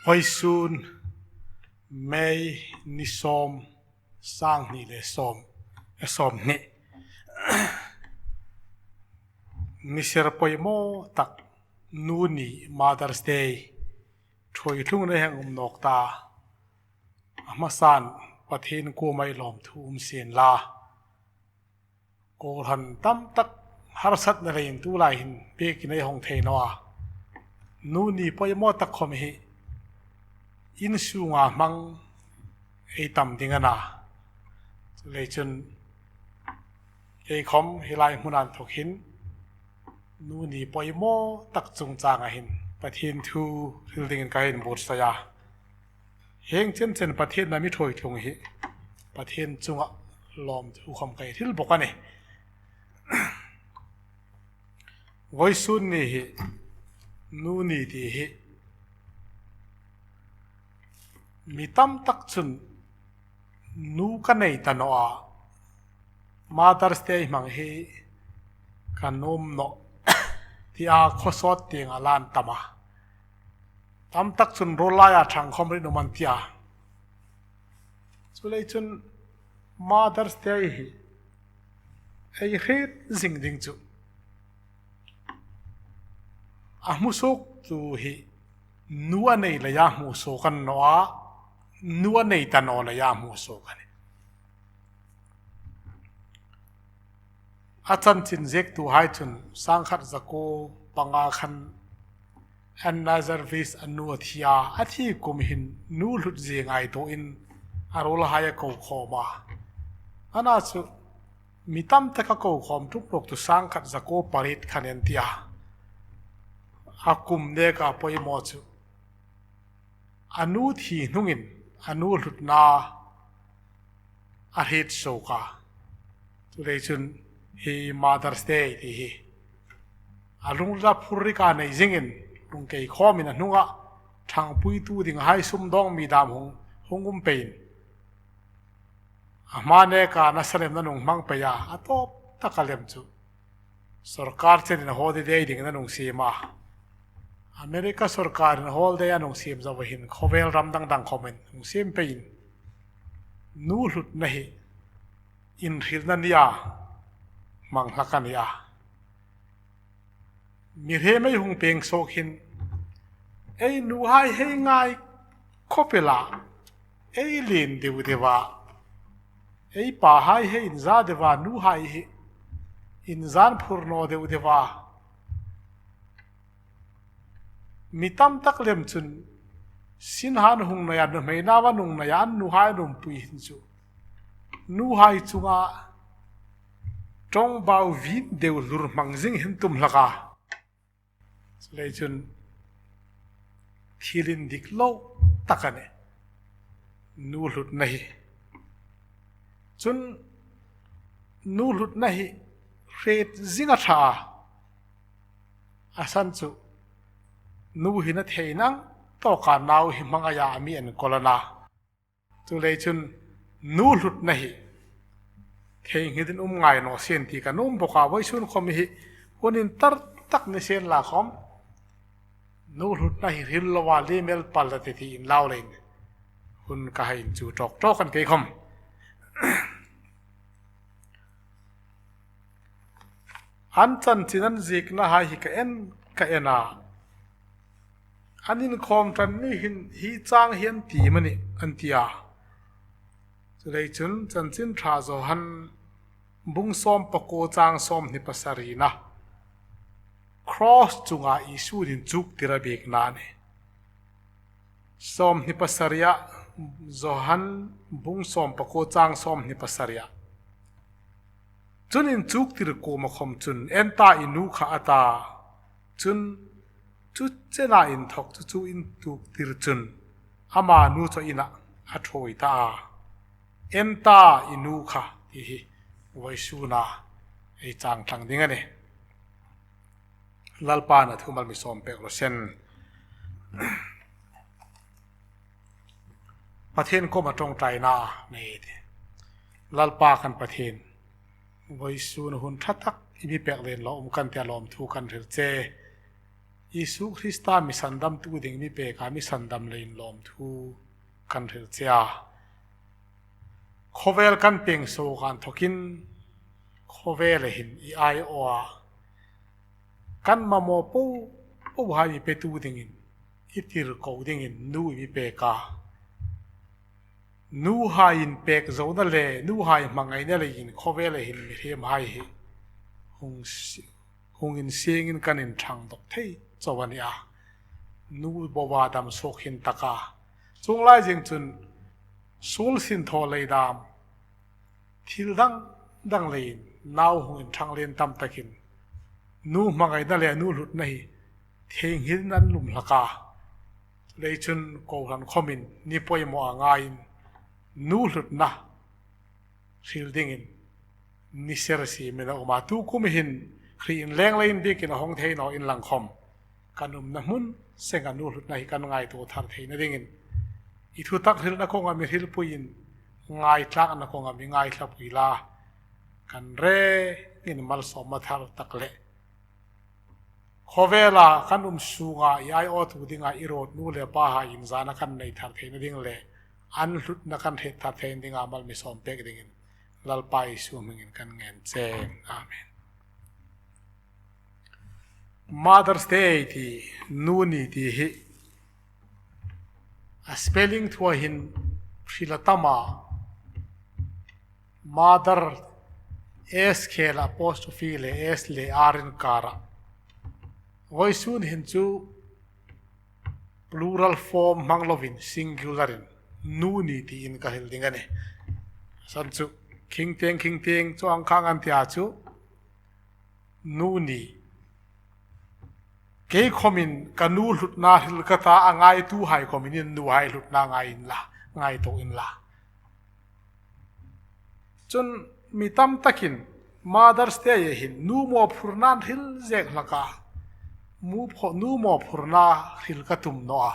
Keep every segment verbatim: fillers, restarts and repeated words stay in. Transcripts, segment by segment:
Vawisun May ni sawm, sang hni le sawm, eh, sawm hni. Ni ser poimaw tak, nu ni, Mother's Day, thuoithlungna hang um nawk ta. A hmasan Pathien kuoma lawmthu um sien la. Kohran tam tak harsatna leiin tulai hin pek in ei hawng thei naw a. Nu ni poimaw tak khom hi insunga hmang ei tam ding a na. Chuleiin chun ei khom hi lai hmuna inthok hin nu ni poimaw tak chungchanga hin Pathien thu hril dingin ka inbuotsai a. Hieng chen chen Pathien mi thuoithlung hi Pathien chunga lawmthu khom ka hril bawk a nih. Vawisun ni hi nu ni ti hi mi tam tak chun nu ka nei ta naw a, Mother's Day hmang hi ka nuom naw tia khawsawt tieng a la intam a. Tam tak chun ruol laia ṭhang khom ring nuom an ti a. Chuleiin chun Mother's Day hi ei hriet zing ding chu a hmusuoktu hi nu a nei leia hmusuok a ni naw a, nu a nei ta naw leia hmusuok a nih. A chanchin ziektuhai chun sangkhat zakuo panga khan Anna Jarvis a nu a thi a, a thi kum hin nu hlut zie ngaituoin a ruolhai a ko khawm a. Ana chu mi tam tak a ko khawm tuk tuk tu sangkhat zakuo pariet khan an ti a. A kum neka poimaw chu a nu thi hnungin a nu hlutna a hriet suok a. Chuleiin chun hi Mother's Day ti hi a lungrila phurrika nei zingin lungkei khawmin a hnunga ṭhangpuitu dinghai sumdawng mi dam hung, hung um peiin a hma neka nasa lem an hung hmang pei a, a tawp taka lem chu sawrkar chenin holiday dingin an hung siem a. America sawrkarin holiday an hung siem zo hin khawvel ram dang dang khawmin hung siem peiin nu hlutna hi inhrilna nia hmang hlak a nih a. Mihriem ei hung peng suok hin ei nuhai hei ngai khawp el a, ei lien deu deu a, ei pahai hei inza deu a, nuhai hi inzan phur naw deu deu a. Mi tam tak lem chun sinhai an hung nei a, nuhmei nau an hung nei a, an nuhai an umpui hin chu nuhai chunga ṭawngbau vin deu hlur hmang zing hin tum hlak a. Chuleiin chun thil indik lo tak a nih nu hlutna hi. Chun nu hlutna hi hriet zing a ṭha a. A san chu nu hi a thei nang tawka nau hi hmangaia a mi enkawl a na. Chuleiin chun nu hlutna hi theinghilin um ngai naw sien ti ka nuom bawk a, vawisun khom hi hun intar tak ni sien la khom nu hlutna hi hril loa lim el pal ta ti ti inlau leiin hun ka hei inchu tawk tawk a nih kei khom. An chanchin an zieknahai hi ka en, ka en a. An inkhawm ṭan ni hin hi chang hi an ti am a nih, an ti a. Chuleiin chun Chanchin Ṭha Johan bung sawm pakuo chang sawmhni pasarina. Cross chunga Isu inchuktir a biekna a nih. Sawmhni pasaria, Johan bung sawm pakuo chang sawmhni pasaria. Chun inchuktir kuoma khom chun, "En ta, i nu kha," a ta. Chun chu chena inthok chu chu inchuktir chun ama nu chu inah a thuoi ta a. "En ta, i nu kha," ti hi vawisuna ei chang tlang ding a nih. Lalpan a thu mal mi sawm pek raw se. Pathien kuoma ṭawngṭaina nei ei tih. Lalpa kan Pathien, vawisun hun ṭha tak i mi pek lien lo um kan tia lawmthu kan hril che. Isu Krista mi sandamtu ding mi peka mi sandam leiin lawmthu kan hril che a. Khawvel kan peng suok inthawkin khawvela hin i aiawh a, kan mamaw po po hai mi petu dingin, i tirko dingin nu i mi peka. Nuhaiin pek zona le nuhai hmangaina leiin khawvela hin mihriem hai hi hung si-, hung insiengin kan inṭhang dawk thei chau a ni a. Nu bowa dam suok hin taka. Chuong lai zing chun suol sin thaw lei dam, thil dang dang leiin nau hung inṭhang lien tam takin nu hmangaina le nu hlutna hi thienghlimin an lum hlak a. Leiin chun kohran khawmin ni poimaw a ngaiin nu hlutna hril dingin ni ser siemin a um a. Tu kum hin Krista inleng leiin biekin a hawng thei naw inla khawm, kan umna hmun senga nu hlutna hi kan ngaituo thar theina dingin, i thutak hrilna kawnga mi hrilpuiin, ngaithlakna kawnga mi ngaithlapui la, kan rengin malsawmna thar tak le khawvela kan um sunga i aiawhtu dinga i ruotnu le pahai inzana kan nei thar theina ding le an hlutna kan hriet thar theina dinga mal mi sawm pek dingin Lalpa Isu hmingin kan ngen che. Amen. Mother's Day ti, nu ni ti hi a spelling thua hin hril a tam a. Mother, S khel apostrophe le S le R inkara. Vawisun hin chu plural form hmang lovin singular-in nu ni tiin ka hril ding a nih. San chu khingtieng khingtieng chu ang khang an tia chu nu ni. Kei khawmin ka nu hlutna hril ka ta, a ngaituhai khawmin in nuhai hlutna ngai inla, ngaituo inla. Chun mi tam takin Mother's Day hin nu mawphurna an hril zek hlak a. Mu pho-, nu mawphurna hril ka tum naw a.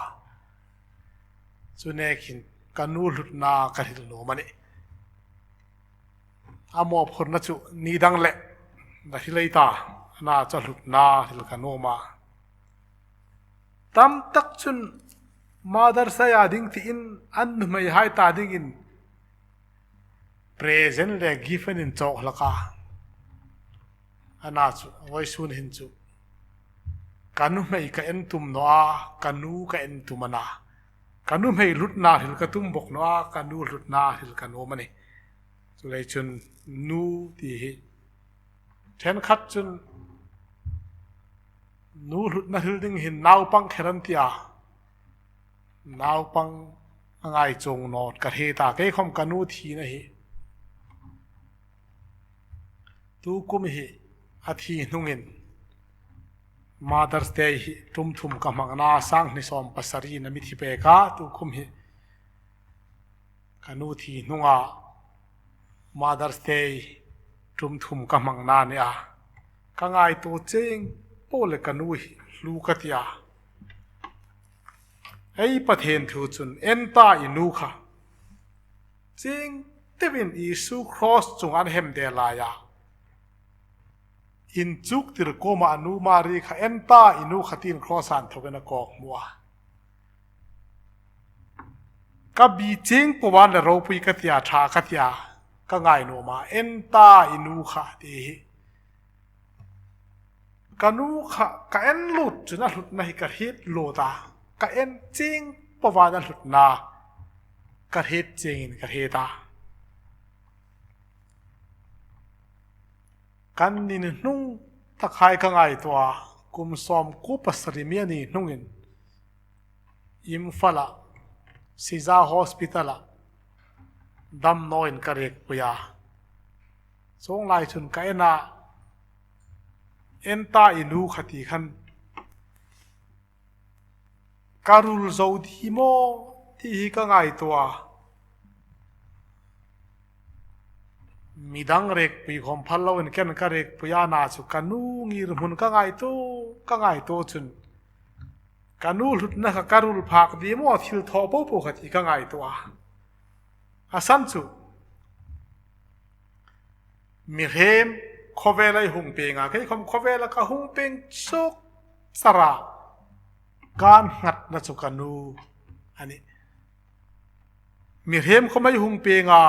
Chu nekin ka nu hlutna ka hril nuom a nih. A mawphurna chu ni dang le ka hril ei ta, a na chu hlutna hril ka nuom a. Tam tak chun Mother's Day a ding tiin an nuhmeihai ta dingin present le gift an inchawk hlak a. A na chu vawisun hin chu ka nuhmei ka en tum naw a, ka nu ka en tum a na. Ka nuhmei hlutna hril ka tum bawk naw a, ka nu hlutna hril ka nuom a nih. Chuleiin chun nu ti hi ṭhenkhat chun nu hlutna hril ding hin naupang kher an ti a. Naupang a ngai chuong naw ka hriet a, kei khawm ka nu thina hi. Tu kum hi a thi hnungin Mother's Day hi ṭum thum ka hmang a na, sanghni sawm pasari-na mi thi pek a, tu kum hi ka nu thi hnunga Mother's Day ṭum thum ka hmang a na nih a. Ka ngaituo chieng po le ka nu hi hlu ka ti a. Ei Pathien thu chun, en ta i nu kha. Chieng deuin Isu cross chunga an hem de laia inchuktir kuoma a nu Mari kha, en ta i nu kha tiin cross-a inthokin a kawk hmu a. Ka bi chieng po an le ropui ka ti a, ṭha ka ti a, ka ngai nuom a, en ta i nu kha ti hi. Ka nu kha ka en lut chun a hlutna hi ka hriet lut a, ka en chieng po an a hlutna ka hriet chiengin ka hriet a. Kan ni hnung takhai ka ngaituo a, kum sawmkuo pasari mi a ni hnungin Imphal-a Shija Hospital-a damnaw in ka riekpui a. Chuong lai chun ka en a, en ta i nu kha ti khan ka rul zo ding maw ti hi ka ngaituo a. Midang riekpui khawm phal loin ken ka riekpui a, a na chu ka nu ngirhmun ka ngaituo, ka ngaituo chun ka nu hlutna kha ka rul phak ding maw, thil thaw po po kha ti ka ngaituo a. A san chu mihriem khawvela i hung peng a, kei khawm khawvela ka hung peng chuk char a. Kan nghatna chu ka nu a nih. Mihriem khawm ei hung pieng a,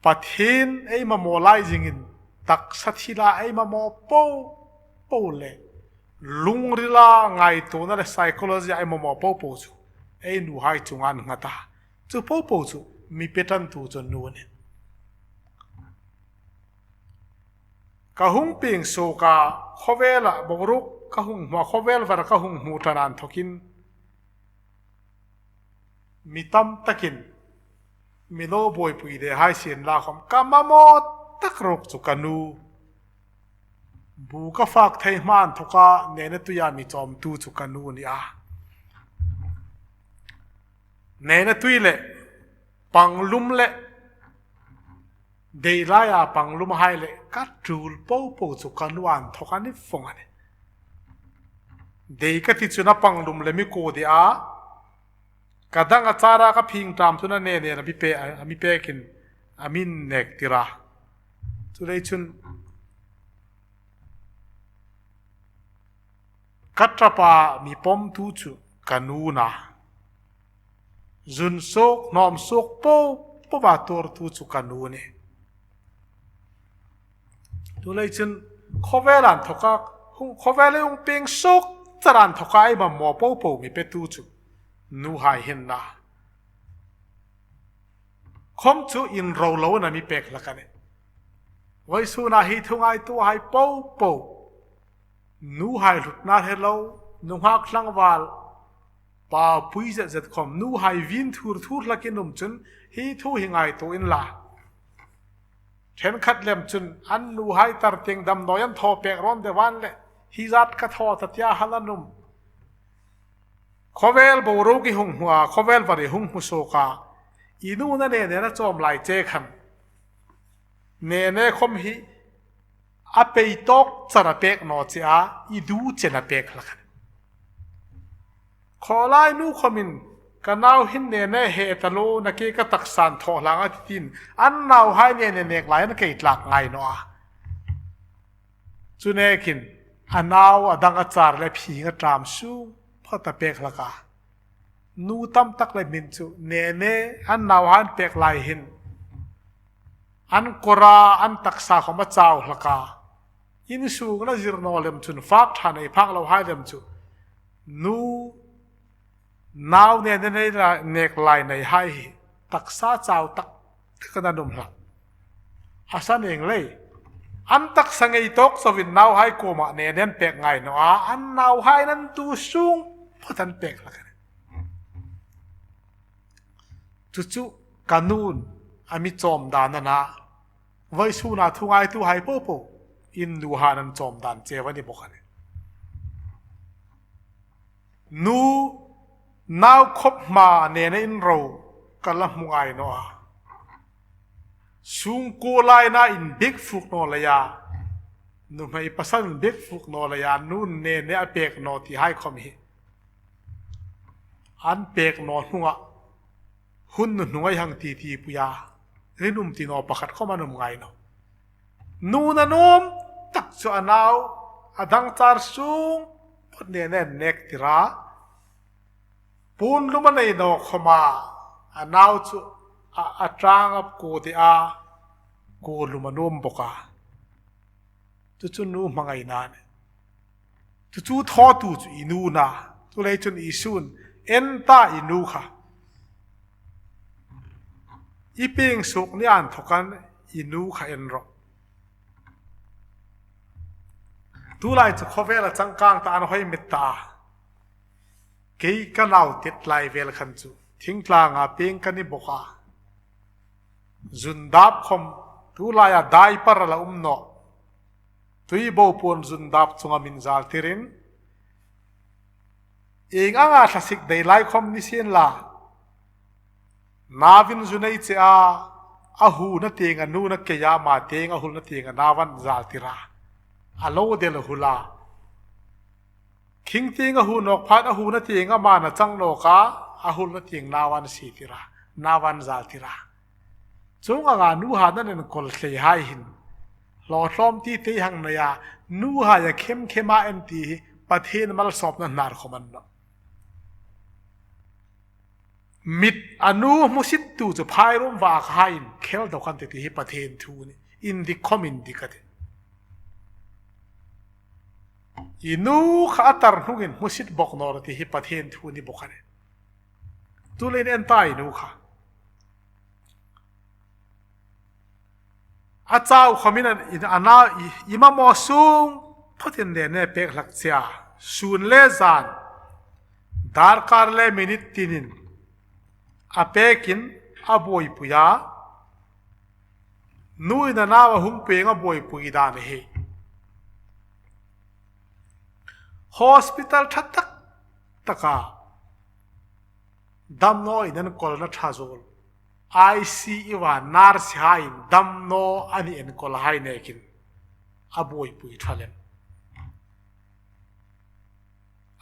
Pathien ei mamaw lai zingin taksa thila ei mamaw po po le lungrila ngaituona le psychology ei mamaw po po chu ei nuhai chunga an nghat a. Chu po po chu mi pe ṭantu chu nu a nih. Ka hung pieng suok a, khawvela boruok ka hung hmu a, khawvel var ka hung hmu ṭan inthawkin mi tam takin mi lo buoipui de hai sien la khawm ka mamaw tak ruok chu ka nu. Bu ka fak thei hma inthawka Nenetui-a mi chawmtu chu ka nu a nih a. Nenetui le Panglum le Deilaia Panglum hai le ka tul po po chu ka nu inthawk a ni vawng a nih. Dei ka ti chun a Panglum le mi kuo de a, ka dang a chara ka phing ṭam chun a Nene a mi pe, a mi pekin a min nek tir a. Chuleiin chun ka ṭapa mi pawmtu chu ka nu a nih. Zun suok, hnawm suok po po a tuortu chu ka nu a nih. Chuleiin chun khawvela inthawka, hung, khawvel ei hung pieng suok chara inthawka ei mamaw po po mi petu chu nuhai hin a nih. Khawm chu inro loin a mi pek hlak a nih. Vawisuna hi thu ngaituhai po po, nuhai hlutna hre lo, nunghak tlangval, papui zet zet khawm, nuhai vin thur thur hlakin um chun hi thu hi ngaituo unla. Ṭhenkhat lem chun an nuhai tar tieng damnawi an thaw pek rawn de van le, hi zat ka thaw ta tia hal an um. Khawvel boruok i hung hmu a, khawvel var i hung hmu suok a, i nuin a Nene a chawm lai che khan Nene khawm hi a pei tawk chara pek naw che a, i du chena pek hlak a nih. Khawlai nu khawmin ka nau hin Nene he ta lo, na ke ka taksa an thaw hlak a ti tiin an nauhai Nene nek lai an kei tlak ngai naw a. Chu nekin a nau a dang a char le phing a ṭam sung phawt a pek hlak a. Nu tam tak le min chu Nene an nauhai an pek lai hin an kawra an taksa khawm a chau hlak a. Insung la zir naw lem chun fak ṭha nei phak lo hai lem chu nu nau Nene nei la nek lai nei hai hi taksa chau tak tak an um hlak. A san eng lei. An taksa ngei tawk chauin nauhai kuoma Nene an pek ngai naw a, an nauhai an tu sung phawt an pek hlak a nih. Chu chu ka nun a mi chawm dan a nih. Vawisuna thu ngaituhai po po in nuhai an chawm dan cheu a ni bawk a nih. Nu, nau khawp hma Nene inro ka la hmu ngai naw a. Sungkuo laia inbiek fuk naw leia, nuhmei pasal inbiek fuk naw leia nun Nene a pek naw ti hai khawm hi an pek naw hnunga hun nu hnunga ei hang titipuia rinum ti naw pakhat khawm an um ngai naw. Nun a nuom tak chu a nau a dang char sung phawt Nene an nek tir a. Puon lum a nei naw khawma a nau chu a, a ṭang a kuo de a, kuo lum a nuom bawk a. Chu chu nu hmangaina a nih. Chu chu thawtu chu i nu a nih. Chuleiin chun Isun, en ta i nu kha. I pieng suok ni inthawkin i nu kha en rawh. Tulai chu khawvela changkang ta an hoi met ta. Kei ka nau tet lai vel khan chu thingtlanga pieng ka ni bawk a. Zun dap khawm tulaia diaper a la um naw. Tui bo puon zun dap chunga min zal tirin, ieng anga thlasik dei lai khawm ni sien la, nauin zun ei che a, a huna tieng a nun a kei a, ama tieng a hulna tieng a nau an zal tir a. A lo del hul a. Khing tieng a hu nawk phat a huna tieng ama an chang nawk a, a hulna tieng nau an sie tir a, nau an zal tir a. Chuong anga nuhai an enkawl thei hai hin hlawtlawm ti te hang nei a, nuhai a khemkhem a en ti hi Pathien malsawmna hnar khawm a ni nawh. Mit a nu hmusittu chu phairuom va a kha hain khel dawk an tih ti hi Pathien thu a nih. Indik khawm indik a tih. I nu kha a tar hnungin hmusit bawk naw rawh ti hi Pathien thu a ni bawk a nih. Chuleiin en ta i nu kha. A chau khawmin a, in, a na, i, i mamaw sung phawtin ne ne pek hlak che a. Sun le zan, darkar le minute tinin a pekin a buoipui a. Nuin a nau a hung peng a buoipui dan hi. Hospital ṭha tak taka damnaw inenkolna ṭha zuol. I C U a nurse hain damnaw an inenkolhai nekin a buoipui ṭha lem.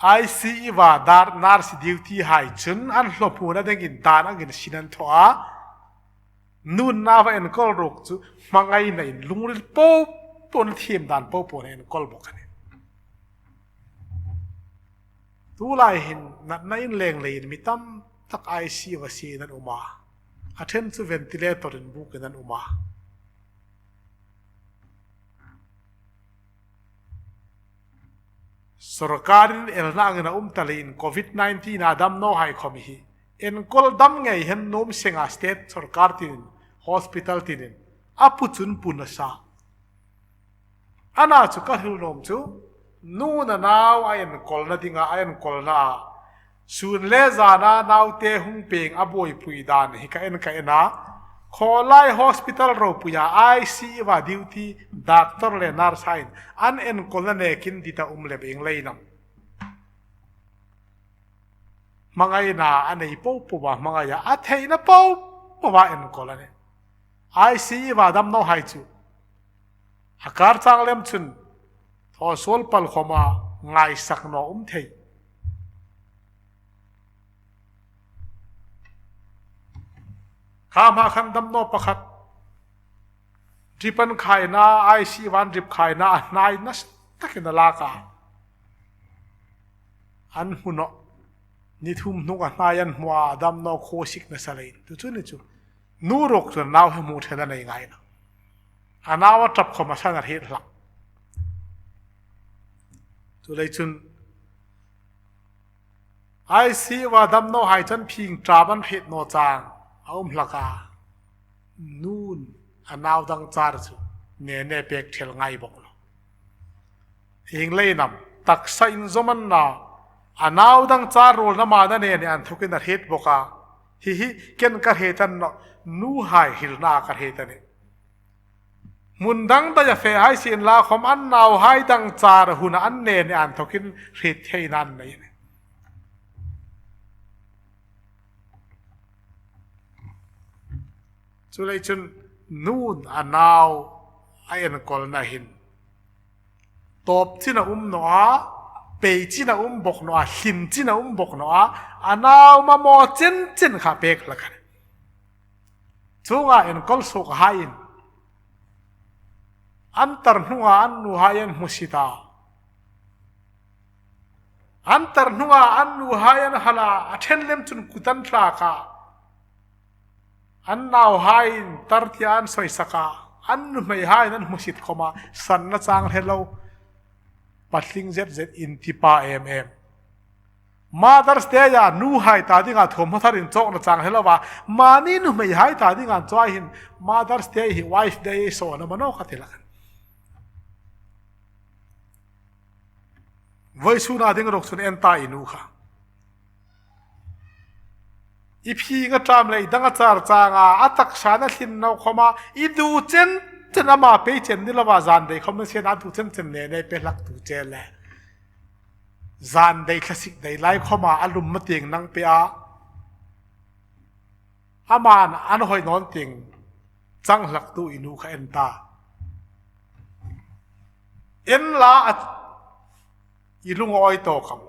I C U a dar nurse duty hai chun an hlawpuna dingin dan angin sin an thaw a. Nuin a nau a enkol ruok chu hmangainain lungril po po, thiem dan po po a enkol bawk a nih. Tulai hin natna inleng leiin mi tam tak I C U a siein an um a. A ṭhen chu ventilator-in bukin an um a. Sawrkarin elna angin a um ta leiin Covid nineteen a damnawhai khawm hi enkol dam ngei hen nuom senga state sawrkar tinin, hospital tinin a pu chun pu nasa. Ana chu ka hril nuom chu, nuin a nau a enkolna dinga, a enkolna a sun le zana naute hung peng a buoipui dan hi ka en ka en a. Khawlai hospital ropuia I C U a duty doctor le nurse hain an enkolna nekin dit a um lem ieng leiin am. Hmangaina a nei po po a, hmangaia a theina po po a enkol a nih. I C U a damnawhai chu a kar chang lem chun thaw suol pal khawma ngaisak naw um thei. Kha hma khan damnaw pakhat drip an khaina, I C U an drip khaina a hnai nasa takin a lak a. An hmu nawh. Ni thum hnung a hnai an hmu a, a damnaw khawsik nasa leiin. Tu chu ni chu. Nu ruok chun nau hi hmu ṭhen a nei ngai nawh. A nau a ṭap khawm a san a hriet hlak. Chuleiin chun I C U a damnawhai chun phing ṭap an hriet naw chang a um hlak a. Nuin a nau dang char chu ne ne pek thel ngai bawk lo. Ieng leiin am, taksa inzawmna, a nau dang char ruolna ma ne ne an thokin a hriet bawk a. Hi hi ken ka hriet a ni nawh, nuhai hrilna ka hriet a nih. Hmun dang daia fehai sienla khawm an nauhai dang char huna an ne ne an thokin hriet theina an nei a nih. Chuleiin chun nuin a nau a enkolna hin tawp chin a um naw a, pei chin a um bawk naw a, hlin chin a um bawk naw a, a nau mamaw chen chen kha pek hlak a nih. Chuonga enkol suokhaiin an tar hnunga an nuhai an hmusit a. An tar hnunga an nuhai an hal a, a ṭhen lem chun kut an thlak a. An nauhaiin tar tia an sawisak a. An nuhmeihaiin an hmusit khawma sanna chang hle lo. Patling zet zet intipa em em. Mother's Day-a nuhai ta dinga thuomhnaw thar inchawkna chang hle lo a. Mani nuhmeihai ta dinga chuong hin Mother's Day hi Wife Day sawn a ni naw ka ti hlak. Vawisuna ding ruok chun en ta i nu kha. I phing a ṭam le i dang a char changa, a taksa a hlin naw khawma, i duh chen chen ama pei chen ni lova zan dei khawm ni sien a duh chen chen ne ne pe hlak tu che le. Zan dei thlasik dei lai khawma a lum ma tieng nang pe a. Aman an hoi nawn tieng chang hlak tu i nu kha en ta. En la a, i lung a awi tawk am.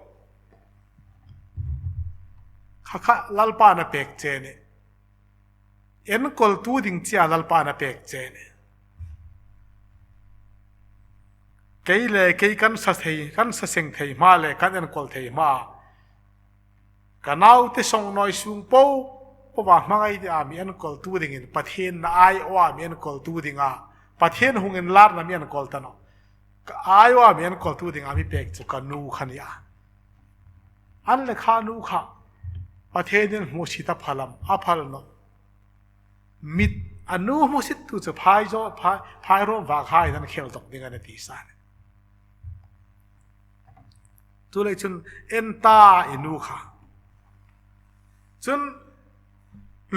Kha kha Lalpan a pek che a nih. Enkol tu ding chea Lalpan a pek che a nih. Kei le kei kan sa thei, kan sa seng thei hma le kan enkawl thei hma. Ka naute sawng nawi sung po po va hmangai tia mi enkawltu dingin Pathien na aiawha mi enkawltu dinga, Pathien hung inlarna mi enkawl ta naw. Ka aiawha mi enkawltu dinga mi pek chu ka nu kha a nih a. An le kha nu kha Pathienin hmusit a phal am, a phal nawh. Mit a nu hmusittu chu phai zo, phai, phai rawm vak hai nan khel dawk ding a nih ti sa a nih. Chuleiin chun en ta i nu kha. Chun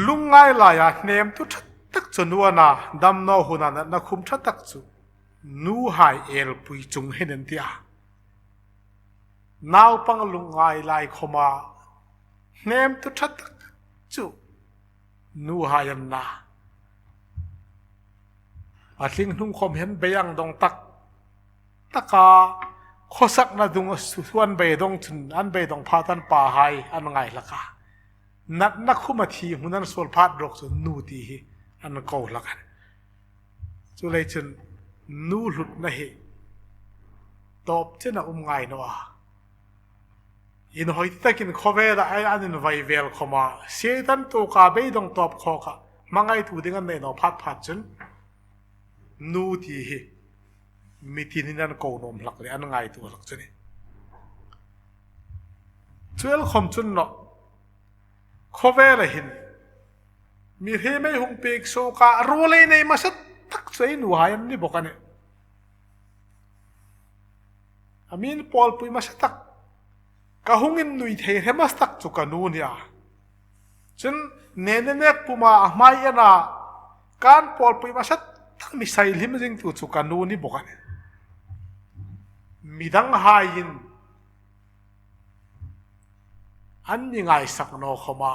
lungngai laia hnemtu ṭha tak chu nu a na, damnaw huna natna khum ṭha tak chu nuhai elpui chung hin an tia. Naupang lungngai lai khoma hnemtu ṭha tak chu nuhai an na. A tling hnung khom hin beiang dawng tak taka khawsakna dung a su-, suan beidawng chun an beidawng phat an pahai an ngai hlak a. Natna khuma thi hmun an suol phat ruok chu nu ti hi an ko hlak a nih. Chuleiin chun nu hlutna hi tawp chena um ngai naw a. Inhawi takin khawvela an invai vel khoma Setan tuoka beidawng tawp khawka hmangaitu ding an nei naw phat phat chun nu ti hi mi tinin an ko nuom hlak le an ngaituo hlak chu a nih. Chu el khom chun naw, khawvela hin mi hre mei hung pek suoka ruol ei nei hmasa tak chu ei nuhai an ni bawk a nih. A mi inpawlpui hmasa tak, ka hung innui thei hre hmasa tak chu ka nu a nih a. Chun nene nek puma a hmai ena kan pawlpui hmasa tak mi sai hlim zingtu chu ka nu a ni bawk a nih. Midang haiin an mi ngaisak naw khoma,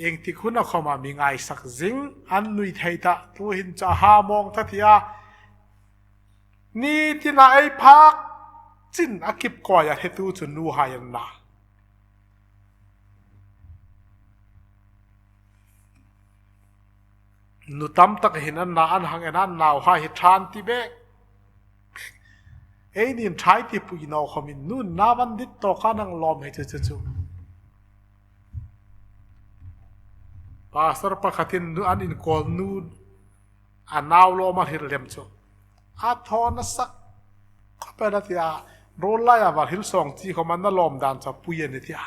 ieng tik huna khoma mi ngaisak zing an nui thei ta, tuhin chu a ha mawng ta tia. Ni tina ei phak chin a kip kawia hretu chu nuhai an na. Nu tam tak hin an na, an hang en an nauhai hi ṭha an ti bek. Eini'n ṭha ei tipui naw khomin nun nau an dit tawka nang lawm hei chu chu chu. Pastor pakhatin nu an inkawl nu a nau lawm a hril lem chu. A thaw nasa khawp el a tia, ruol laia va hril sawng chi khom an na lawm dan chu a pui a nih tia.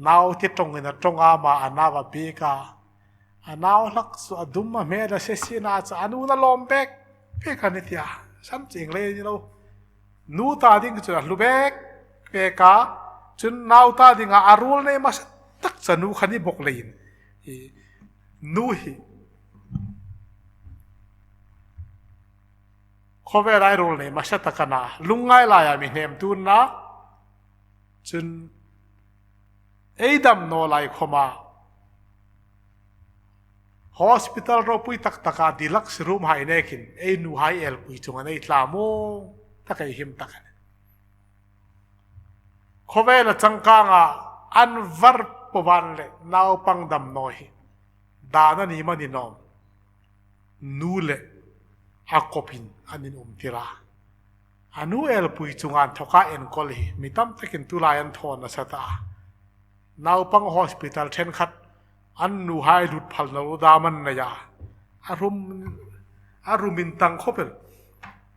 Naute ṭawngin a ṭawng a, ama a nau a pek a. A nau hlak chu a dum a hmel a, se sina chu a nu'n a lawm bek bek a nih tia. San ching lei ni lo. Nu ta ding chu a hlu bek bek a. Chun nau ta dinga a ruol nei hmasa tak chu a nu kha a ni bawk leiin. I, nu hi khawvela ei ruol nei hmasa tak a na, lungngai laia mi hnemtu a na. Chun ei dam naw lai khoma hospital ropui tak taka deluxe room hai nekin ei nuhai elpui chunga ei tla mawng tak, ei him tak a nih. Khawvela changkanga an var po van le naupang damnaw hi dan a ni am a ni naw am, nu le a kawpin an inum tir a. A nu elpui chunga inthoka enkawl hi mi tam takin tulai an thaw nasa ta. Naupang hospital ṭhenkhat an nuhai lut phalna lo dam an nei a. A rum, a rum intang khawp el.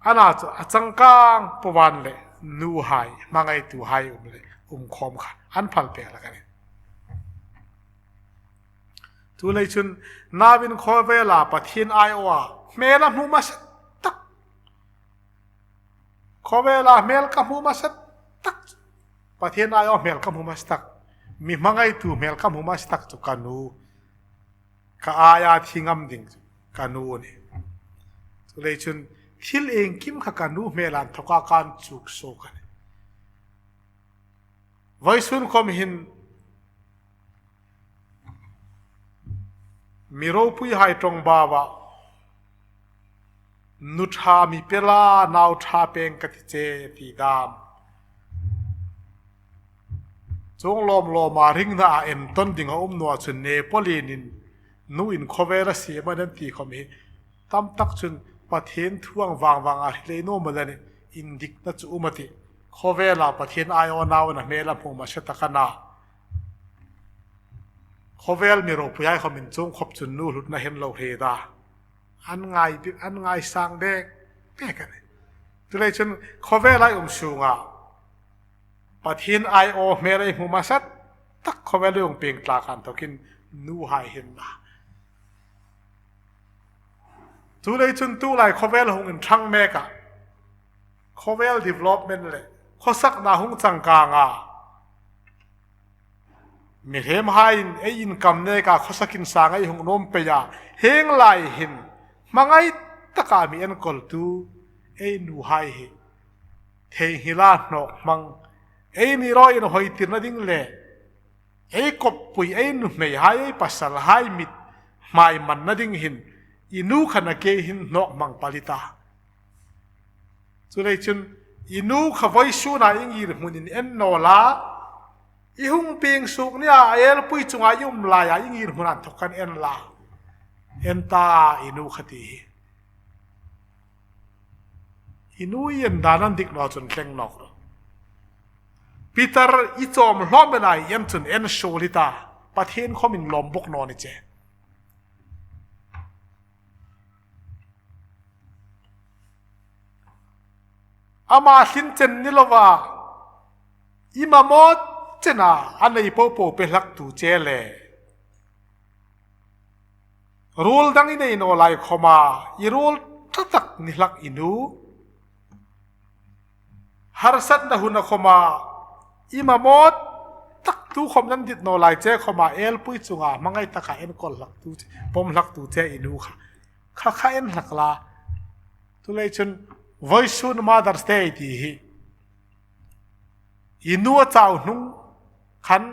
Ana chu a changkang po van le nuhai, hmangaituhai um le, um khawm kha an phal pek hlak a nih. Chuleiin chun nauin khawvela Pathien aiawha hmel a hmu hmasa tak. Khawvela hmel ka hmu hmasa tak. Pathien aiawha hmel ka hmu hmasa tak. Mi hmangaitu hmel ka hmu hmasa tak chu ka nu. Ka aia thi ngam ding chu ka nu a nih. Chuleiin chun thil iengkim kha ka nu hmel inthoka kan chuk suok a nih. Vawisun khom hin mi ropuihai ṭawng baua, nu ṭha mi pe la, nau ṭha peng ka ti che ti dam. Chuong lawm lawma ringna a entawn ding a um naw a, chun Napoleon-in nuin khawvel a siem a nih an ti khom hi Tam tak chun Pathien thu ang vang vang a hrilei naw maw la ni, indikna chu um a tih. Khawvela Pathien aiawna hmel a hmu hmasa tak a na. Khawvel mi ropuihai khawm inchung khawp chun nu hlutna hre lo hre ta. An ngai bi-, an ngaisang bek bek a nih. Chuleiin chun khawvela um sunga Pathien aiawna hmel ei hmu hmasa tak khawvel ei hung pieng tlak inthawkin nuhai hin la. Chuleiin chun tulai khawvel hung inṭhang mek a. Khawvel development le khawsakna hung changkang a. Mihriemhaiin ei income neka khawsak insang ei hung nuom pei a. Hieng lai hin hmangai taka mi enkawltu ei nuhai hi theinghila hnawk hmang, eini rawi inhawitirna ding le ei kawppui, ei nuhmeihai, ei pasalhai mithmai manna ding hin i nu kha nakie hin hnawk hmang pal i ta. Chuleiin chun i nu kha vawisuna i ngirhmun in en naw la, i hung pieng suok nia a elpui chunga i um laia i ngirhmun inthawk khan en la. En ta i nu kha ti hi. I nu i en dan an dik naw chun thleng nawk ro. Peter i chawm hlawm ena i en chun en suol i ta. Pathien khawm inlawm bawk naw ni che. Ama hlin chen ni lova, i mamawt chena a nei popo pe hlaktu che le. Ruol dang i nei naw lai khawma, i ruol ṭha tak ni hlak i nu. Harsatna huna khawma, i mamawt tak tu khawm nan dit naw lai che khawma, elpui chunga hmangai taka enkawl hlaktu che, pawm hlaktu che i nu kha. Kha kha en hlak la. Chuleiin chun vawisun Mother's Day ti hi. I nu a chau hnung khan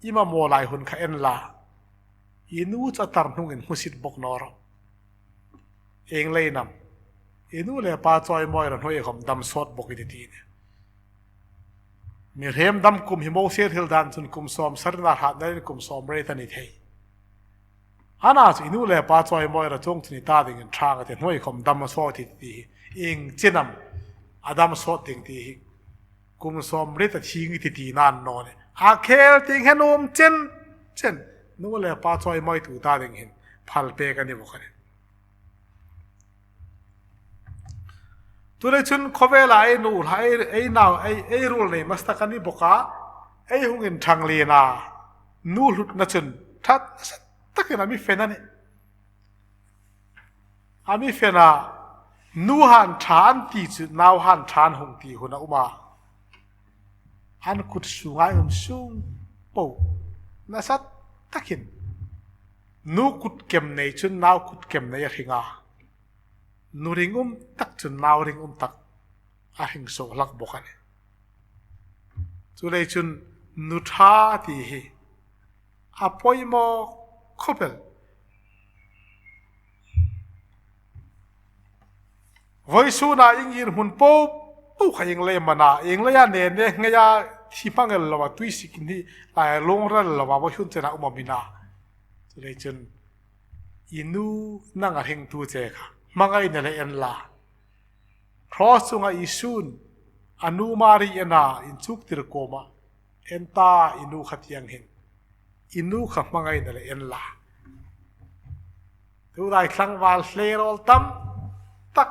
i mamaw lai hun kha en la. I nu chu a tar hnungin hmusit bawk naw ro. Ieng leiin am? I nu le pa chawimawi ro hnuoi khawm dam sawt bawk i ti ti ni. Mihriem dam kum hi Mosie thil dan chun kum sawmsari na hrat nain kum sawmriet a ni thei. Ana chu i nu le pa chawimawi ro chuong chu ni ta dingin ṭhang a ti, hnuoi khawm dam sawt i ti ti hi. Ieng chin am a dam sawt ding ti hi. Kum sawmriet a thieng i ti ti nan naw ni. A khel tieng hin um chen chen. Nu le pa chawimawitu ta ding hin phal pek a ni bawk a nih. Chuleiin chun khawvela ei nu, ei, ei nau, ei, ei ruol nei hmasa tak a ni bawk a, ei hung inṭhang lien a. Nu hlutna chun ṭha takin a mi fe a nih. A mi fe a, nuhai ṭha an ti chu nauhai ṭha an hung ti hun a um a. An kut sunga um sung po nasa takin nu kut kem nei chun nau kut kem nei a hring a. Nu ringum tak chun nau ringum tak a hring suok hlak bawk a nih. Chuleiin chun nu ṭha ti hi a poimaw khawp el. Vawisuna i ngirhmun po po kha ieng lei am a na, ieng leia ne ne ngeia thi hmang el loa tui sik ni, a lung ral loa vawisun chena um a mi na. Chuleiin chun i nu nang a hringtu che kha hmangaina le en la. Cross chunga Isu'n a nu Mari ena inchuktir kuoma, en ta i nu kha ti ang hin. I nu kha hmangaina le en la. Tulai tlangval hleirawl tam tak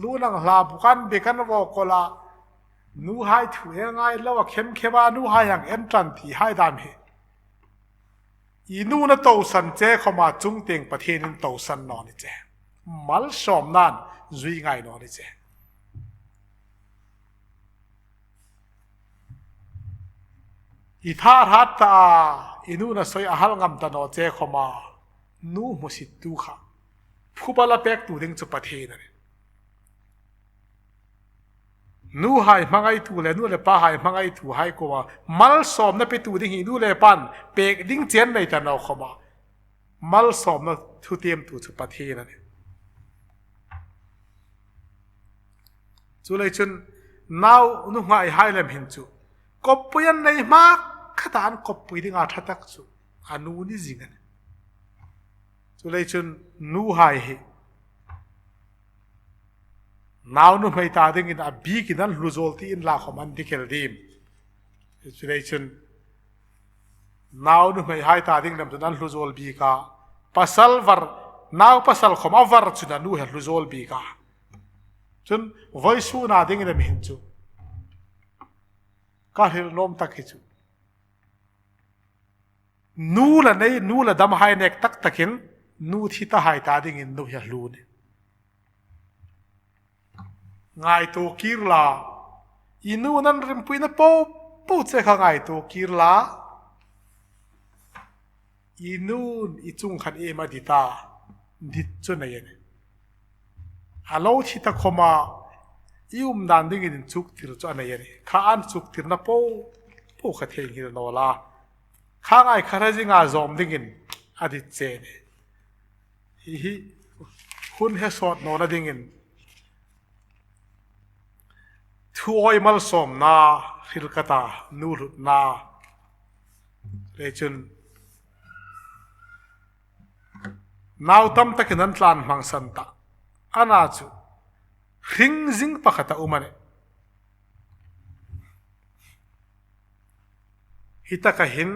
lu nang hla bukan bekan vawkawl a. Nuhai thu e ngai loa khemkhema nuhai ang en ṭan ti hai dam hi. I nu'n a tosan che khawma chungtieng Pathienin tosan naw ni che. Malsawmna'n zui ngai naw ni che. I tha hrat ta a, i nu'n a sawi a hal ngam ta naw che khawma nu hmusittu kha. Phuba la pektu ding chu Pathien a nih. Nuhai hmangaitu le nu le pahai hmangaituhai kuoma malsawmna petu ding hi nu le pa'n pek ding chen nei ta naw khawma malsawmna thutiemtu chu Pathien a nih. Chuleiin chun nau nuhmei hai lem hin chu kawppui an nei hmak khata an kawppui dinga ṭha tak chu a nu ni zing a nih. Chuleiin chun nuhai hi Nau nuhmei ta dingin a bikin an hlu zuol ti inla khom an dik el dim. Inspiration. Nau nuhmeihai ta ding lem chun an hlu zuol bik a. Pasal var, nau pasal khom a var chun a nu hi a hlu zuol bik a. Chun vawisuna dingin a mi hin chu ka hril nuom tak hi chu, nu la nei, nu la damhai nek tak takin nu thi tahai ta dingin nu hi a hlu ni. Ngaituo kir la, i nu'n an rimpuina po po che kha ngaituo kir la, i nu'n i chung khan iem a dit a, dit chu nei a nih. A lo thi ta khoma i um dan dingin inchuktir chu a nei a nih. Kha an chuktirna po po kha theinghil naw la, kha ngai kha hre zinga zawm dingin a dit che a nih. Hi hi hun he sawt nawna dingin thu awi malsawmna hril ka ta, nu hlutna. Le chun nau tam takin an tlan hmangsan ta. Ana chu hring zing pakhat a um a nih. Hi taka hin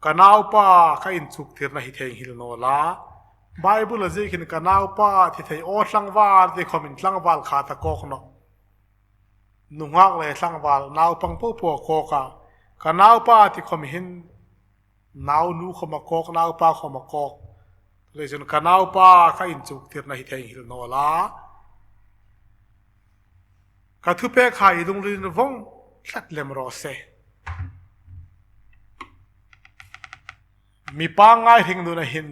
ka naupa ka inchuktirna hi theinghil naw la. Bible-a ziek hin ka naupa thi thei aw tlangval ti khomin tlangval kha ta kawk nawh. Nunghak le tlangval naupang po po a kawk a. Ka naupa ti khom hin nau nu khom a kawk, naupa khom a kawk. Le chun ka naupa ka inchuktirna hi theinghil naw la. Ka thupekhai i lungrilin vawng tlat lem raw se. Mi pangngai hringnuna hin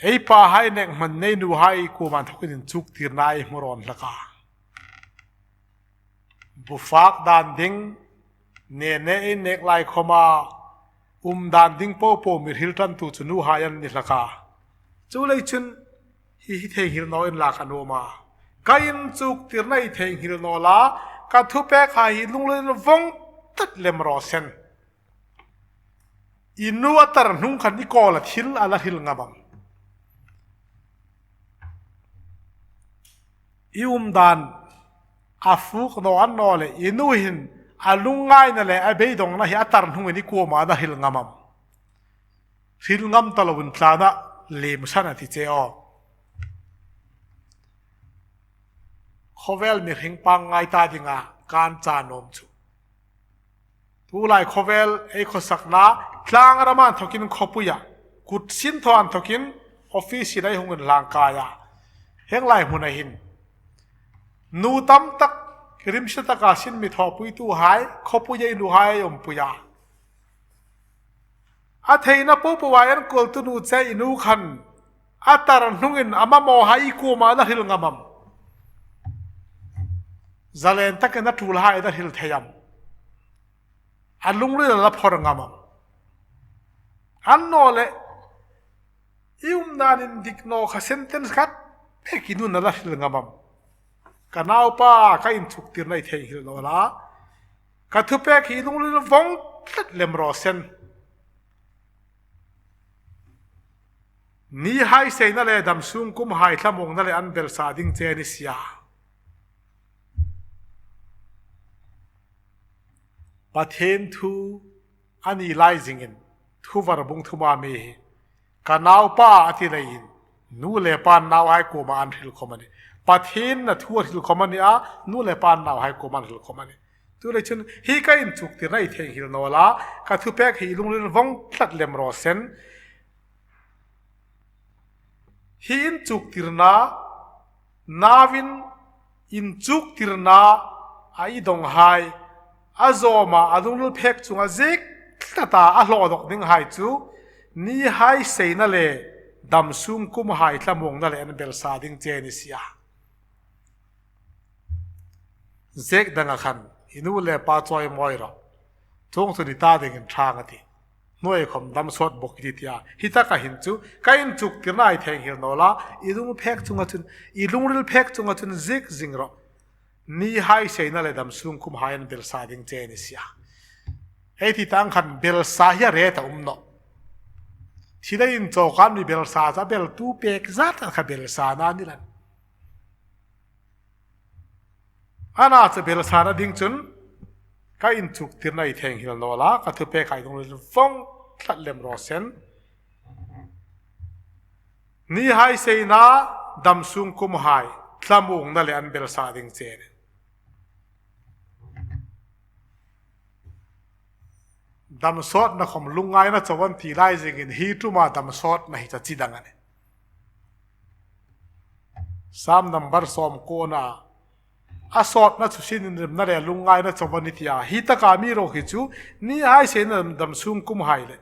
ei pahai nek hman nei nuhai kuoma inthokin inchuktirna ei hmu rawn hlak a. Bu fak dan ding, ne ne ei nek lai khoma um dan ding po po mi hril ṭantu chu nuhai an ni hlak a. Chuleiin chun hi hi theinghil naw inla ka nuom a. Ka inchuktirna hi theinghil naw la, ka thupekhai hi lungrilin vawng tlat lem raw se. I nu a tar hnung khan i kuoma thil a la hril ngam am? I um dan a fuk naw annawleh i nu hin a lungngaina le a beidongna hi a tar hnungin i kuoma a la hril ngam am? Hril ngam ta loin tlana lem san a ti che aw. Khawvel mi hring pangngai ta dinga kan cha nuom chu, tulai khawvel ei khawsakna, tlangrama inthokin khawpuia, kut sin thaw inthokin office-in ei hung inlang kai a. Hieng lai hmuna hin nu tam tak rimhriet taka sin mi thawpuituhai, khawpuia i nuhai ei umpui a. A theina po po a enkawltu nu che i nu khan a tar hnungin a mamawhai i kuoma a la hril ngam am? Zalen takin a tulhai a la hril thei am? A lungril a la phawr ngam am? Annawleh i um dan indik naw kha sentence khat bek i nu'n a la hril ngam am? Ka naupa, ka inchuktirna hi theinghil naw la, ka thupek hi i lungrilin vawng tlat lem raw se. Nihai seina le damsung kumhai thlamuongna le an belsa ding che ni si a. Pathien thu a ni lai zingin, Thuvar bung thuma mi hi, ka naupa a ti leiin, nu le pa nauhai kuoma an hril khom a nih. Pathien a thu a hril khom a ni a, nu le pa nauhai kuoma an hril khom a nih. Chuleiin chun hi ka inchuktirna hi theinghil naw la, ka thupek hi i lungrilin vawng tlat lem raw se. Hi inchuktirna, nauin inchuktirna a i donghai, a zawma a lungril phek chunga ziek tlata a hlawdawk dinghai chu nihai seina le damsung kumhai thlamuongna le an belsa ding che ni si a. Ziek danga khan, i nu le pa chawimawi rawh, chuongchun i ta dingin ṭhang a tih. Hnuoi khom dam sawt bawk i ti, ti a. Hi taka hin chu ka inchuktirna hi theinghil naw la, i lung phek chunga chun, i lungril phek chunga chun ziek zing rawh. Nihai seina le damsung kumhai an belsa ding che ni si a. Ei ti tang khan belsa hi a rate-a um nawh. Thil a inchawk an mi belsa chu a beltu pek zat kha belsana ni lo. Ana chu belsana ding chun ka inchuktirna i theinghil naw la, ka thupek hai dong le vong tlat lem raw se. Nihai seina, dam sung kumhai, thlamuongna le an belsa ding che. Dam sawtna khom lungngaina chauh an ti lai zingin hi ṭuma dam sawtna hi chu a chi dang a nih. Sam number sawm kuona, a sawtna chu sin inrimna le lungngaina chauh a nih tia. Hi taka mi ro hi chu nihai seina dam sung kumhai le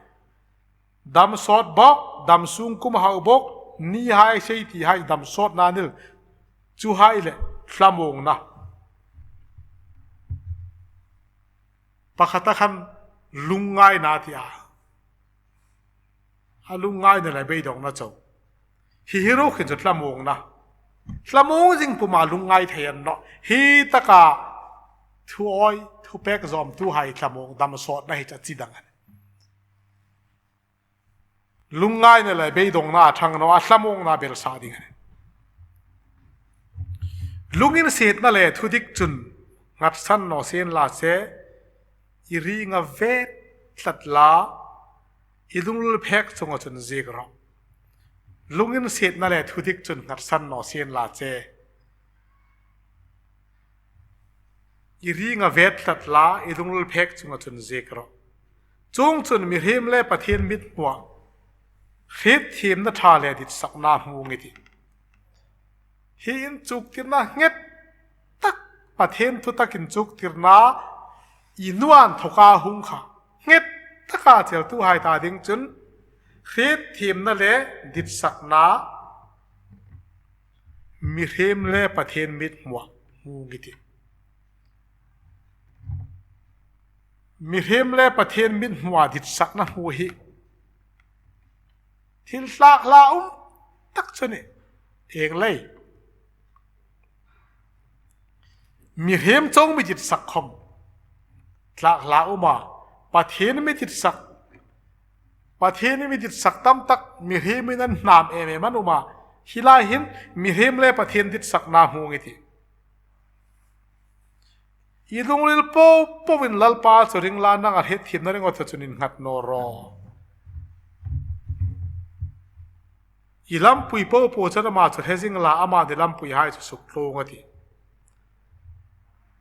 dam sawt bawk, dam sung kumhai bawk, nihai sei ti hai dam sawtna ni lo, chuhai le thlamuongna. Pakhat a khan lungngaina tia. A lungngaina le beidongna chauh. Hi hi ro khin chu thlamuongna. Thlamuong zing puma lungngai thei a ni naw. Hi taka thu awi, thupek zawmtuhai thlamuong dam sawtna hi chu a chi dang a nih. Lungngaina le beidongna a ṭhang naw a, thlamuongna belsa ding a nih. Lunginsietna le thudik chun nghatsan naw sien la che, i ring a vet tlat la, i lungril phek chunga chun ziek rawh. Lunginsietna le thudik chun nghatsan naw sien la che. I ring a vet tlat la, i lungril phek chunga chun ziek rawh. Chuongchun mihriem le Pathien mithmuah, hrietthiemna ṭha le ditsakna hmu ngi tih. Hi inchuktirna nghet tak, Pathien thu tak inchuktirna i nuan thoka hung kha nghet taka cheltuhai ta ding chun, hrietthiemna le ditsakna, mihriem le Pathien mithmuah hmu ngi tih. Mihriem le Pathien mithmuah ditsakna hmu hi thil tlak hla um tak chu a nih. Ieng lei? Mihriem chauh mi ditsak khom tlak hla um a, Pathien mi ditsak, Pathien mi ditsak tam tak mihriemin an hnam em em an um a, hi lai hin mihriem le Pathien ditsakna hmu ngi tih. I lungril po poin Lalpa chu ring la, nanga hrietthiemna ringawt chun innghat naw rawh. I lampui po po chun ama chu hre zing la, ama ni lampuihai chu suktlung a tih.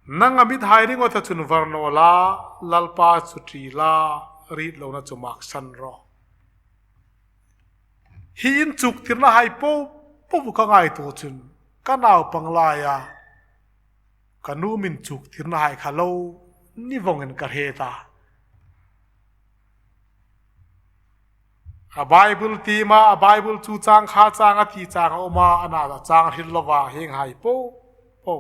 Nanga mithai ringawt chun var naw la, Lalpa chu ṭi la, ritlona chu maksan rawh. Hi inchuktirnahai po po ka ngaituo chun ka naupang laia ka nu mi inchuktirnahai kha lo ni vongin ka hre ta. A Bible tiem a, a Bible chu chang kha chang a ti chang a um a, a na chang hril lova hienghai po po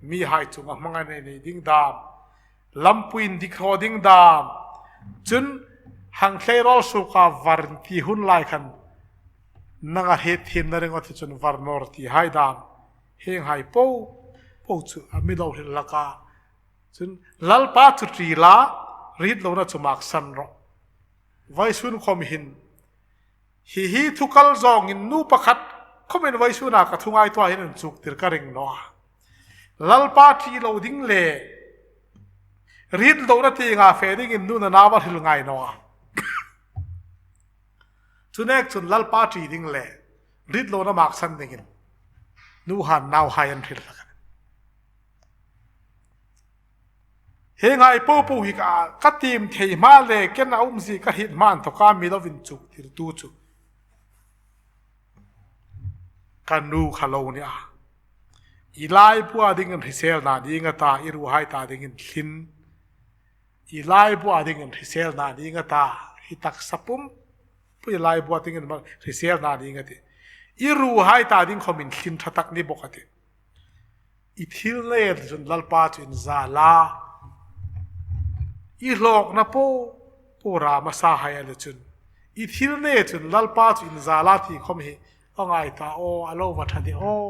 mihai chunga hmangai nei nei ding dam, lampui indik hraw ding dam, chun hang tleirawl suoka var ti hun lai khan nanga hriet thiemna ringawt chun var naw rawh tihai dam, hienghai po po chu a mi lo hril hlak a. Chun Lalpa chu ṭi la, ritlona chu maksan rawh. Vawisun khom hin hi hi thu kal zawngin nu pakhat khomin vawisuna ka thu ngaituo hin inchuktir ka ring naw a. Lalpa ṭi lo ding le ritlona tienga fe dingin nu nau a hril ngai naw a. Chu nek chun Lalpa ṭi ding le ritlona maksan dingin nu han nauhai an hril hlak a. Hienghai po po hi ka, ka tiem thei hma le ken a umzie ka hriet hma inthawka mi lo inchuktirtu chu ka nu kha lo ni a. I laibua dingin hriselna ding a ta, i ruhai ta dingin thlin. I laibua dingin hriselna ding a ta, hi taksa pum pui laibua dingin hriselna ding a tih. I ruhai ta ding khomin thlin ṭha tak ni bawk a tih. I thil nei chun Lalpa chu inza la. I hlawkna po po ra hmasahai a le chun, i thil nei chun Lalpa chu inza la ti khom hi a ngai ta aw, a lo va ṭha de aw.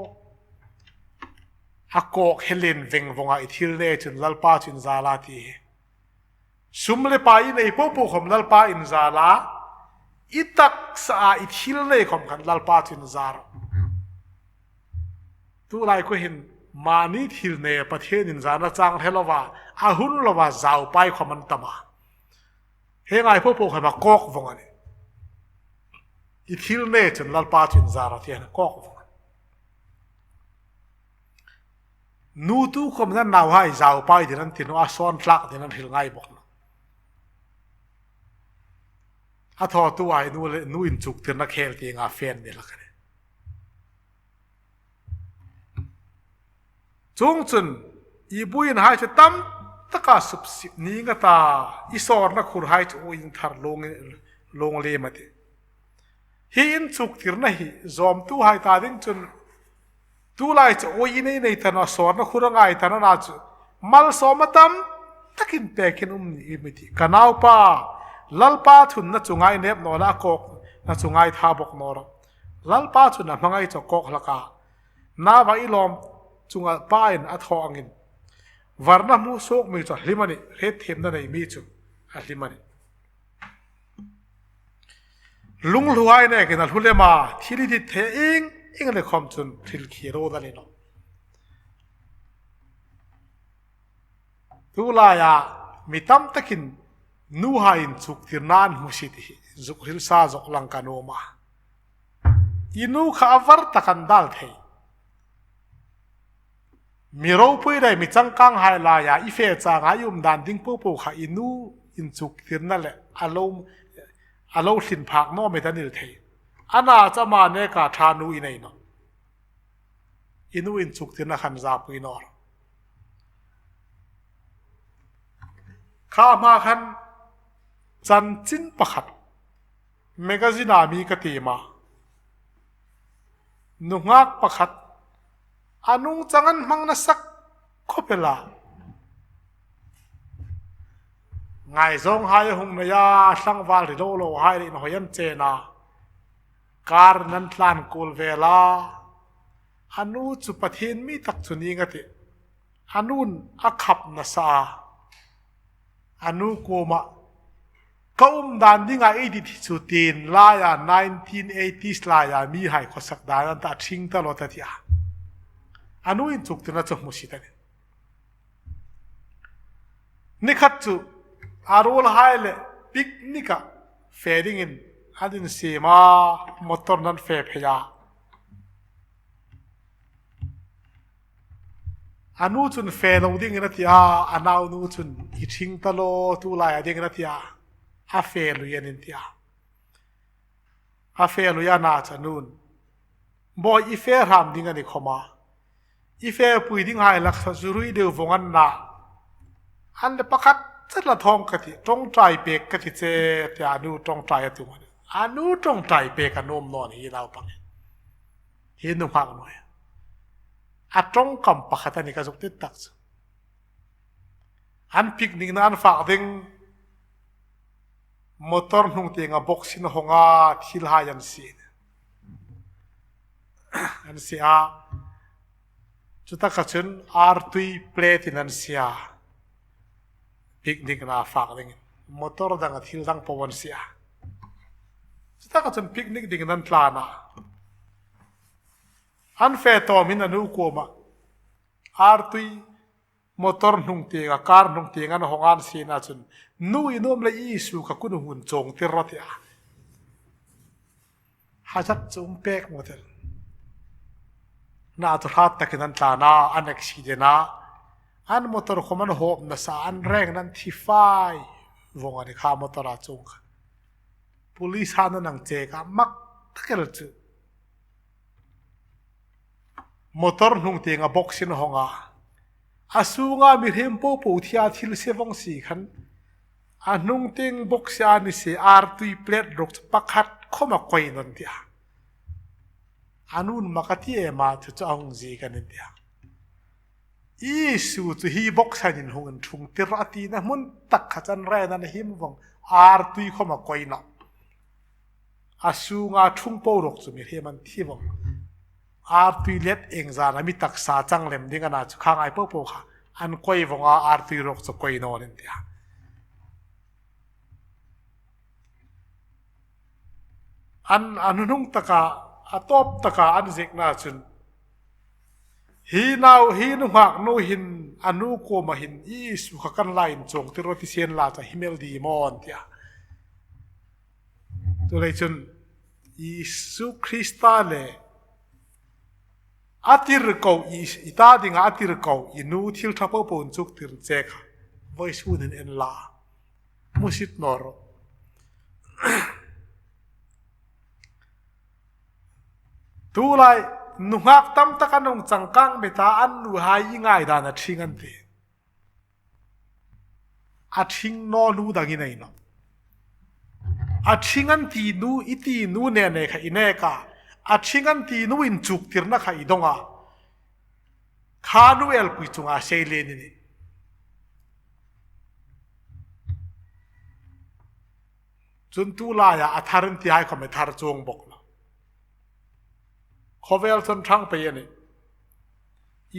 A kawk helen veng vonga i thil nei chun Lalpa chu inza la ti hi. Sum le pai i nei po po khom Lalpa inza la, I taksa a i thil nei khom khan Lalpa chu inza rawh. Tulai kha hin mani thil nei Pathien inzana chang hre lova, a hun lova zaupai khom an tam a. Hieng ang po po khom a kawk vong a nih. I thil nei chun Lalpa chu inza rawh ti hin kawk vong a nih. Nu tu khom hin nauhai zaupai dingin an ti naw a, sawn tlak dingin an hril ngai bawk nawh. A thawtuhai nu le nu inchuktirna khel tienga fe ni hlak a nih. Chuongchun i buoinahai chu tam taka supsip ning a ta, i sawrna khurhai chu uoin thar luong, luong lem a tih. Hi inchuktirna hi zawmtuhai ta ding chun tulai chu uoi i nei nei ta naw, sawrna khur a ngai ta naw a, chu malsawmna tam takin pekin um ni i mi tih. Ka naupa, Lalpa thunna chu ngainep naw la, a kawkna chu ngaitha bawk naw rawh. Lalpa chun a hmangai chu a kawk hlak a. Nauva i lawm chunga pain a thaw angin, varna hmu suok mi chu a hlim a nih, hriet thiemna nei mi chu a hlim a nih. Lunghluhai nekin a hlu lem a, thil i dit thei ieng ieng le khom chun thil khi ro dal i naw. Tulaia mi tam takin nuhai inchuktirna an hmusit hi zuk hril sa zok lang ka nuom a. I nu kha a var tak an dal thei. Mi ropui le mi changkanghai laia i fe changa i um dan ding po po kha i nu inchuktirna le a lo, a lo hlin phak naw met a ni thei. Ana chu ama neka ṭha nu i nei nawh. I nu inchuktirna khan zapui naw rawh. Kha hma khan chanchin pakhat, magazine-a mi ka tiem a. Nunghak pakhat, a nungchang an hmang nasa khawp el a. Ngaizawnghai a hung nei a, tlangval ri lo lohai le inhawi an chen a. Kar an tlan kul vel a. A nu chu Pathien mi tak chu ning a tih. A nun a khap nasa a. A nu kuoma, ka um dan dinga i dit hi chu tien laia nineteen eighties laia mihai khawsak dan an ta, a ṭhing ta lo ta ti a. A nu inchuktirna chu hmusit a nih. Ni khat chu a ruolhai le picnic-a fe dingin an insiem a, motor an fe phei a. A nu chun fe lo dingin a ti a, a nau nu chun i ṭhing ta lo, tulaia dingin a ti a, a fe lui an in ti a. A fe lui a na chu a nun, bawi, i fe hram ding a ni khom a, i fepui dinghai laksa chu rui deu vong an na. An le pakhat chet la thawng ka ti, ṭawngṭai pek ka ti che, ti a, a nu ṭawngṭai a tum a. A nu ṭawngṭai pek a nuom naw ni hi naupang hi. Hi nunghak nuoi. A ṭawngkam pakhat a ni ka zuk ti tak chu. An picnic-na an fak ding, motor hnung tienga box-in a hawng a, thilhai an sie. An sie a. Chutaka chun artui plate-in an sie a. Picnic-na fak dingin. Motor danga thil dang po an sie a. Chutaka chun picnic dingin an tlan a. An fe tawmin a nu kuoma, artui motor hnung tienga, kar hnung tienga an hawng an sie na chun, nu, i nuom lei i suok a, ka kun hung chuong tir rawh, ti a. Hazat chu um pek mo tel. Na chu hrat takin an tlan a, an accident a. An motor khom an hawp nasa a, an rengin an thi fai vong a ni kha, motor-a chuong kha. Police-hai an hang check a, mak tak el chu. Motor hnung tienga box-in a hawng a. A sunga mihriem po po thi a, thil sie vong si khan. A hnung tieng box-a ni sie artui plate ruok chu pakhat khom a koi naw ning an ti a. A nun mak a ti em a, chu chu a hung ziek a ning an ti a. Isu chu hi box-a hin hung inṭhung tir a tina hmun tak kha chun an rengin an him vong, artui khom a koi naw. A sunga ṭhung po ruok chu mihriem an thi vong. Artui let engzana mi taksa chang lem ding a na chu kha ngai po po kha. An koi vong a, artui ruok chu koi naw ning an ti a. An, an hnung taka, a tawp taka an ziekna chun, hi nau, hi nunghak nu hin a nu kuoma hin, Isu kha kan la inchuongtir rawh ti sien la chu hi mel di maw an ti a. Chuleiin chun Isu Krista le a tirko, i, i ta dinga a tirko i nu thil ṭha popo inchuktir che kha vawisun hin en la. Hmusit naw rawh. Tulai nunghak tam tak an hung changkang met a, an nuhai i ngaidan a ṭhing an ti. A ṭhing naw nu dang i nei nawh. A ṭhing an ti nu, i ti nu ne ne kha i nek a. A ṭhing an ti nu inchuktirna kha i dong a. Kha nu elpui chunga sei le ni nih. Chun tulaia a thar an tihai khawm a thar chuong bawk nawh. Khawvel chun ṭhang pei a nih.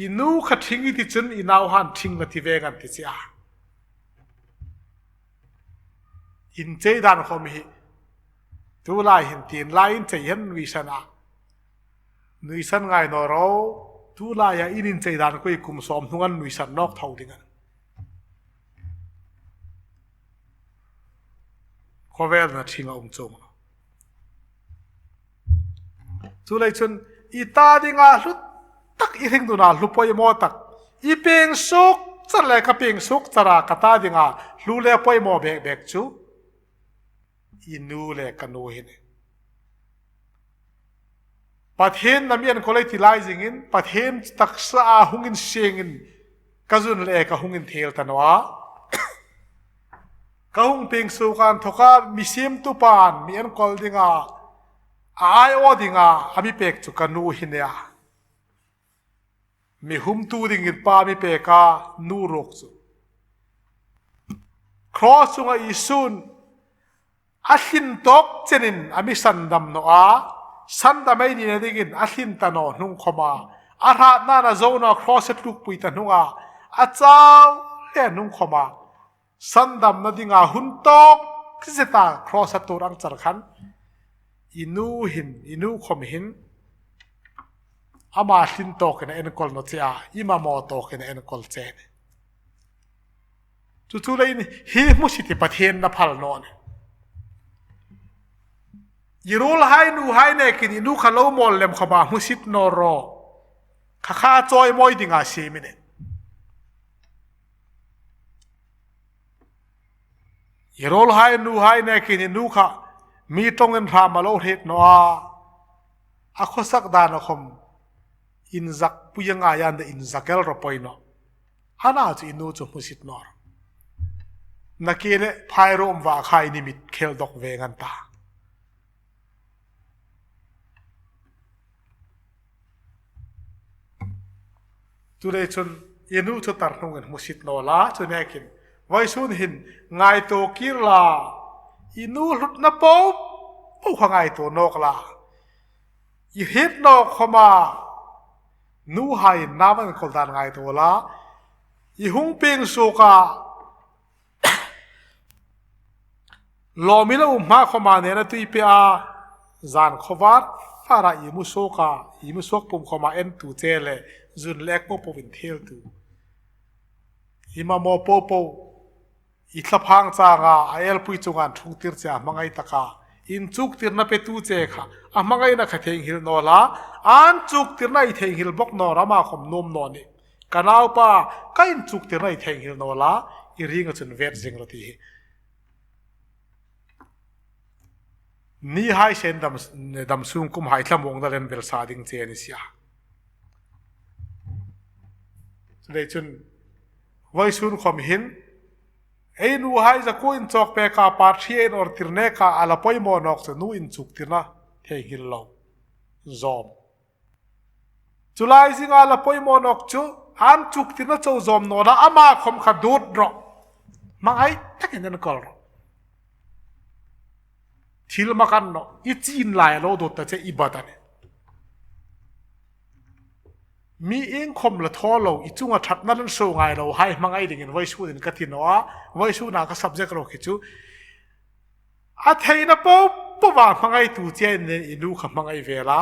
I nu kha ṭhing i ti chun i nauhan ṭhing a ti veng an ti che a. Inchei dan khawm hi tulai hin tin lai inchei hin nuisan a. Nuisan ngai naw ro, tulaia in inchei dan kha kum sawm hnung an nuisan nawk tho ding a nih. Khawvelin a ṭhing a um chuong. Chuleiin chun i ta dinga hlu tak, i hringduna hlu poimaw tak, i pieng suok char le ka pieng suok chara ka ta dinga hlu le poimaw bek bek chu i nu le ka nu hi a nih. Pathien hnam ieng kha le ti lai zingin, Pathien taksa a hung insiengin ka zun le ka hung inthel ta naw a. Ka hung pieng suok a inthoka mi siemtu pan mi enkawl dinga a aiawh dinga a mi pek chu ka nu hi a nih. Mi humtu dingin pa mi pek a, nu ruok chu. Cross chunga Isu'n a hlin tawk chenin a mi sandam naw a, sandam ei nina dingin a hlin ta naw hnung khawma, a hratna'n a zo naw cross a tlukpui ta hnunga, a chau le hnung khawma, sandamna dinga hun tawk zeta cross a tuor ang char khan, i nu hin, i nu khawm hin, ama hlin tawkin a enkawl naw che a, i mamaw tawkin a enkawl che a nih. Chu chu leiin hi hmusit hi Pathien a phal naw a nih. I ruolhai nuhai nekin i nu kha lo mawl lem khawma hmusit naw ro. Kha kha chawimawi dinga siem a nih. I ruolhai nuhai nekin i nu kha mi ṭawngin hram a lo hriet naw a. A khawsak dan a khawm inzakpui a ngai a, inzak el rawp poi naw. Ana chu i nu chu hmusit naw ro. Nakie le phai ro um va kha i ni mit khel dawk veng an ta. Chuleiin chun i nu chu tar hnungin hmusit naw la, chu nekin vawisun hin ngaituo kir la, i nu hlutna popo kha ngaituo nawk la. I hriet naw khawma nuhaiin nau enkawl dan ngaituo la. I hung pieng suok a, lawm i lo um hma khawma nena tui pe a, zan khawvar fara i mu suok a, i mu suok pum khawma entu che le zun le ek popo intheltu, i mamaw popo, i thlaphang changa a elpui chunga inṭhungtir che a hmangai taka inchuktirna petu che kha a hmangaina kha theinghil naw la, an chuktirna i theinghil bawk naw ro, ama khawm nuom naw nih. Ka naupa, ka inchuktirna i theinghil naw la, i ringa chun vet zing rawh ti hi. Nihai sien dam, dam sung kumhai thlamuongna le inbelsa ding che a ni si a. Chuleiin chun vawisun khawm hin ei nuhai zakuo inchawk peka, parṭhi inawrtir neka a la poimaw nawk chu nu inchuktirna theinghil lo, zawm. Chu lai zinga la poimaw nawk chu an chuktirna chau zawm naw la, ama khawm kha dut rawh. Hmangai takin enkawl rawh. Thil mak a ni naw, i chin lai lo dut ta che i bat a nih. Mi iengkhawm la thaw lo, i chunga ṭhatna la insuo ngai lo hai hmangai dingin vawisunin ka ti naw a, vawisuna ka subject ro khi chu. A theina popo poa hmangaitu che in i nu kha hmangai ve la.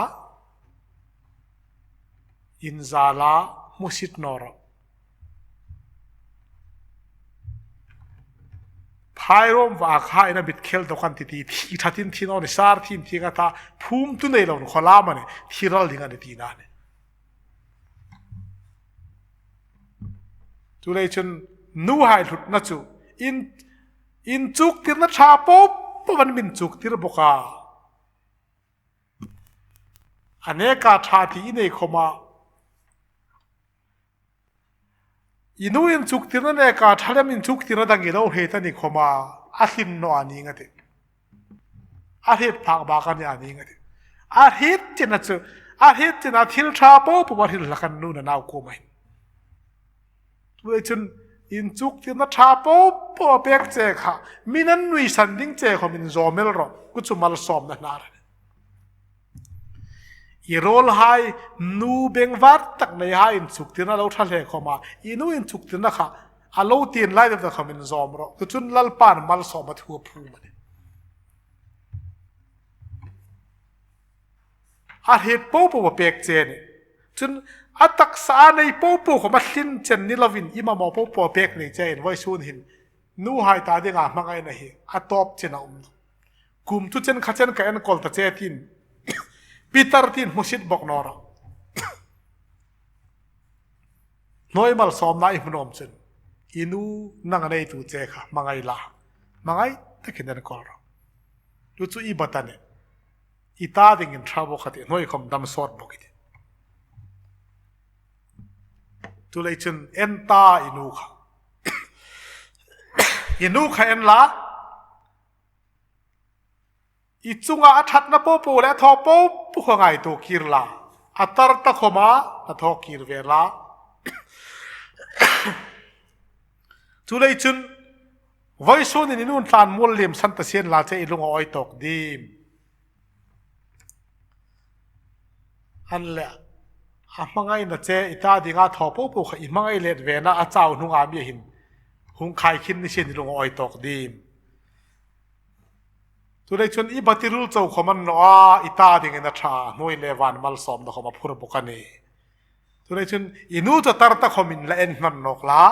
Inza la, hmusit naw rawh. Phairawm va kha ina bit khel dawk an ti ti, thi ṭhatin thi naw ni, sar thim thing a ta, phumtu nei lo ni, khawlam a ni, thi ral ding a ni tina ni. Chuleiin chun nuhai hlutna chu in, inchuktirna ṭha popo an mi chuktir bawk a. A neka ṭha ti i nei khawma, i nu inchuktirna neka ṭha lem inchuktirna dang i lo hriet a ni khawma, a hlin naw a ning a tih. A hriet phak bak a ni a ning a tih. A hriet china chu, a hriet china thil ṭha popo a hril hlak a, nu le nau kuoma hin. Chuleiin chun inchuktirna ṭha popo a pek che kha, mi'n an nuisan ding che khawm inzawm el rawh, chu chu malsawmna hnar. I ruolhai, nu bengvar tak neihai inchuktirna lo ṭha hle khawma, i nu inchuktirna kha a lo tien lai deuh deuh khawm inzawm rawh, chu chun Lalpan malsawmna thu a phum a nih. A hriet popo a pek che a nih. Chun a taksa a nei popo khawm a hlin chen ni lovin, i mamaw popo a pek nei che in, vawisun hin nuhai ta dinga hmangaina hi a tawp chen a um. Kum thu chen kha chen ka enkawl ta che tiin, Peter tiin hmusit bawk naw rawh. Hnuoi malsawmna i hmu nuom chun, i nu nang a neitu che kha hmangai la, hmangai takin enkawl rawh. Chu chu i bat a nih. I ta dingin ṭha bawk a tih, hnuoi khawm dam sawt bawk i tih. Chuleiin chun en ta i nu kha. I nu kha en la. I chunga a ṭhatna popo le a thaw popo kha ngaituo kir la. A tar ta khawma a thaw kir ve la. Chuleiin chun, vawisun hin i nu'n tlan mual liem san ta sien la che, i lung a awi tawk dim. An le, a hmangaina che i ta dinga thaw popo kha i hmangai let ve na, a chau hnunga mi hin hung khai khin ni sien, i lung a awi tawk dim. Chuleiin chun i bat i ruol chau khawm a ni naw a, i ta dingin a ṭha, hnuoi le van malsawmna khawm a phur bawk a nih. Chuleiin chun i nu chu a tar ta khawmin la en hnan nawk la.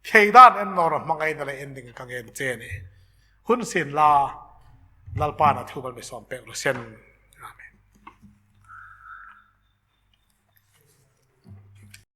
Thei dan en naw rawh, hmangaina le en ding ka ngen che a nih. Hun sien la, Lalpan a thu mal mi sawm pek raw se.